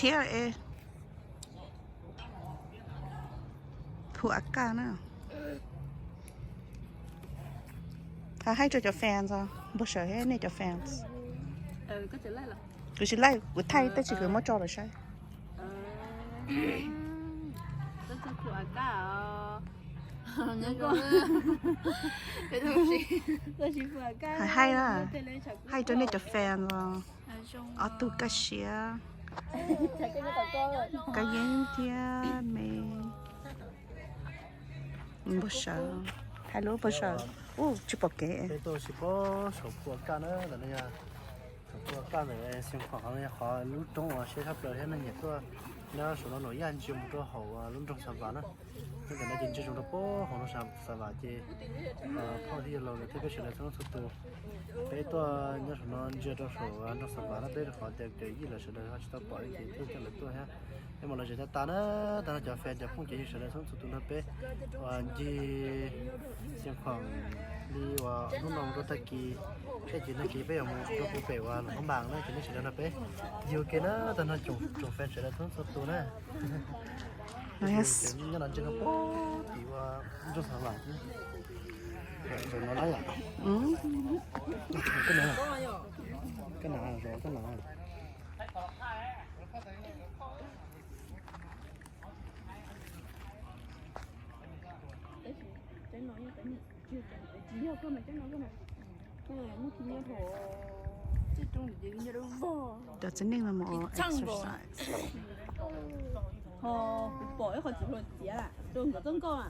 Thiab es hu a kaj na. Qhov hais rau cov fans os, npau suav thiab nej cov fans. Kuv tsis laij, kuv thaij tab sis kuv muab tso lawm saib. Hais hais na, hais rau nej cov fans os. Ob tug kaj siab, Kab Yeeb thiab me. Npau suav, hais lub npau suav, ub tsis pom kev. Peb tuaj tsis paub saum phu a kaj na, ntawm no yog saum phu a kaj ntawm Xeev Khuam, qhov no yog qhov lub roob uas siab tshaj plaws thiab neeg nyiam tuaj nyob saum no, nws yaj ntsia mus rau hauv lub nroog Xav Vam na. Nyob ntawm no ces ntsia zoo rau pem hauv nroog Xav Vam ces phauj thiab yawg laus lawv thiab peb sawv daws txhua leej txhua tus, peb tuaj nyob saum no ntsia rau saum nroog Xav Vam na, peb rau qhov tias kav yij lawv sawv daws ho tsis tau pom ces thiaj coj lawv tuaj thiab. Peb mam los zem tag tas na, tag no cov fans cov phooj cov ywg sawv daws txhua leej txhua tus nrog peb uas ncig Xeev Khuam li uas hnub no mus rau tag kis, tag kis tag kis peb yuav mus rau puag pem uas Luam Phab Npas na, ces nej sawv daws nrog peb yug ke na, tag no tsoom fans sawv daws txhua leej txhua tus na. Nyob no ntsia rau pem tim uas nroog Xav Vam, zaum no lawm, koj na, zaum koj na. Cov txiv neej no mus exercise. Ho kuv pom ib qho txiv hluas txiav rau nkawd txoj nkauj.